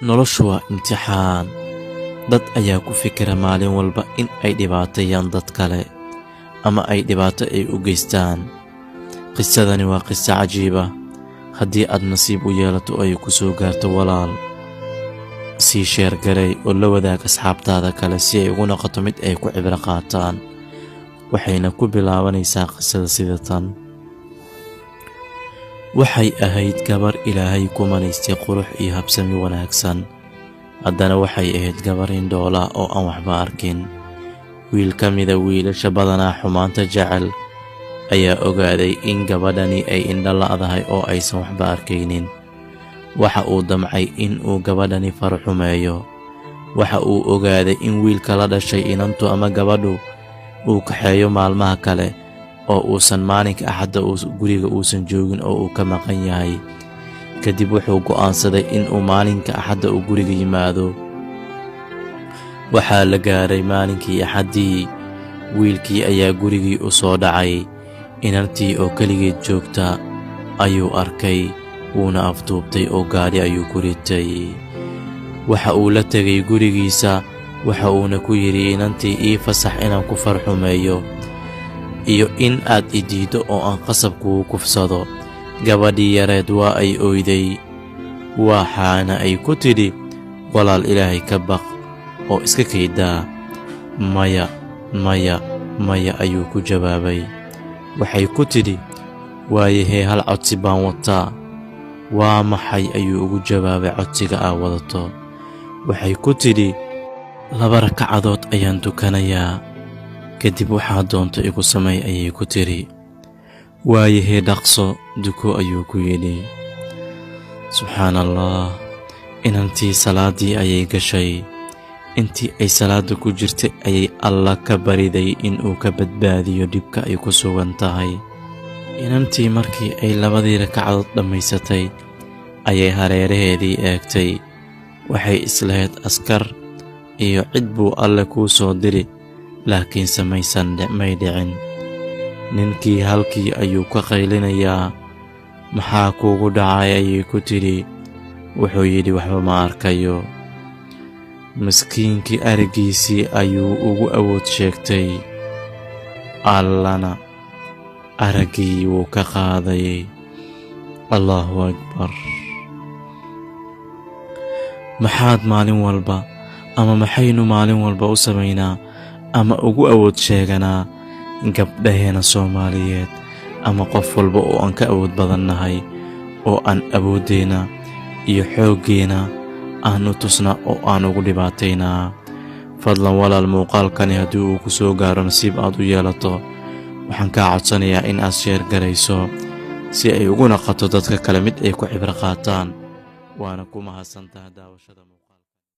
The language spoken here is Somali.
Noloshu waa imtixaan. Dad ayaa ku fikira maalin walba in ay dhibaateeyaan dad kale ama ay dhibaato ay u geystaan. Qisadani waa qiso cajiiba. Haddii aad nasiib u yeelato oo ay ku soo gaarto, walaal, sii share garee oo la wadaag asxaabtaada kale si ay ugu noqoto mid ay ku cibro qaataan. Waxayna ku bilaabanaysaa qisada sida tan. Waxay ahayd gabar Ilaahay ku manaystay qurux iyo habsami wanaagsan. Haddana waxay ahayd gabar indhoola oo aan waxba arkin. Wiil ka mida wiilasha badanaa xumaanta jecel ayaa ogaaday in gabadhani ay indho la'dahay oo aysan waxba arkaynin. Waxa uu damcay in uu gabadhani farxumeeyo. Waxa uu ogaaday in wiilka la dhashay inantu ama gabadhu uu kaxeeyo maalmaha kale oo uusan maalinka Axadda guriga uusan joogin oo uu ka maqan yahay. Kadib wuxuu go'aansaday in uu maalinka Axadda uu guriga yimaado. Waxaa la gaaray maalinkii Axaddii. Wiilkii ayaa gurigii u soo dhacay. Inantii oo keligeed joogta ayuu arkay, wuuna afduubtay oo gaadhi ayuu ku ritay. Waxa uu la tegay gurigiisa, waxa uuna ku yidhi inantii, "Ii fasax inaan ku farxumeeyo iyo in aad i diiddo oo aan qasab kugu kufsado." Gabadhii yareed waa ay oyday, waxaana ay ku tidhi, "Walaal, Ilaahay ka baq oo iska kaydaa." "Maya, maya, maya," ayuu ku jawaabay. Waxay ku tidhi, "Waayahee, hal codsi baan wataa." "Waa maxay?" ayuu ugu jawaabay codsiga aa wadato. Waxay ku tidhi, "2 rakacadood ayaan tukanayaa, kadib waxaa doonto igu samey," ayay ku tidhi. "Waayahee, dhaqso duko," ayuu ku yidhi. Subxaan Allah, inantii salaaddii ayay gashay. Intii ay salaadda ku jirtay ayay Alla ka bariday in uu ka badbaadiyo dhibka ay ku sugan tahay. Inantii markii ay labadii rakacadood dhammaysatay ayay hareeraheedii eegtay. Waxay islahayd askar iyo cid buu Alle kuu soo diri, laakiinse maysan may dhicin. Ninkii halkii ayuu ka qaylinayaa. "Maxaa kuugu dhacay?" ayay ku tidhi. Wuxuu yidhi, "Waxba ma arkayo." Miskiinkii araggiisii ayuu ugu awood sheegtay. Allana araggii wuu ka qaaday. Allahu akbar. Maxaad maalin walba ama maxaynu maalin walba u samaynaa ama ugu awood sheeganaa gabdhaheena Soomaaliyeed ama qof walba oo aan ka awood badannahay, oo aan awooddeenna iyo xooggeena aan u tusnaa oo aan ugu dhibaataynaa? Fadlan walaal, muuqaalkani haddii uu ku soo gaaro, nasiib aad u yeelato, waxaan kaa codsanayaa in aad share garayso si ay ugu naqato dadka kale mid ay ku cibro qaataan. Waana ku mahadsantaha daawashada.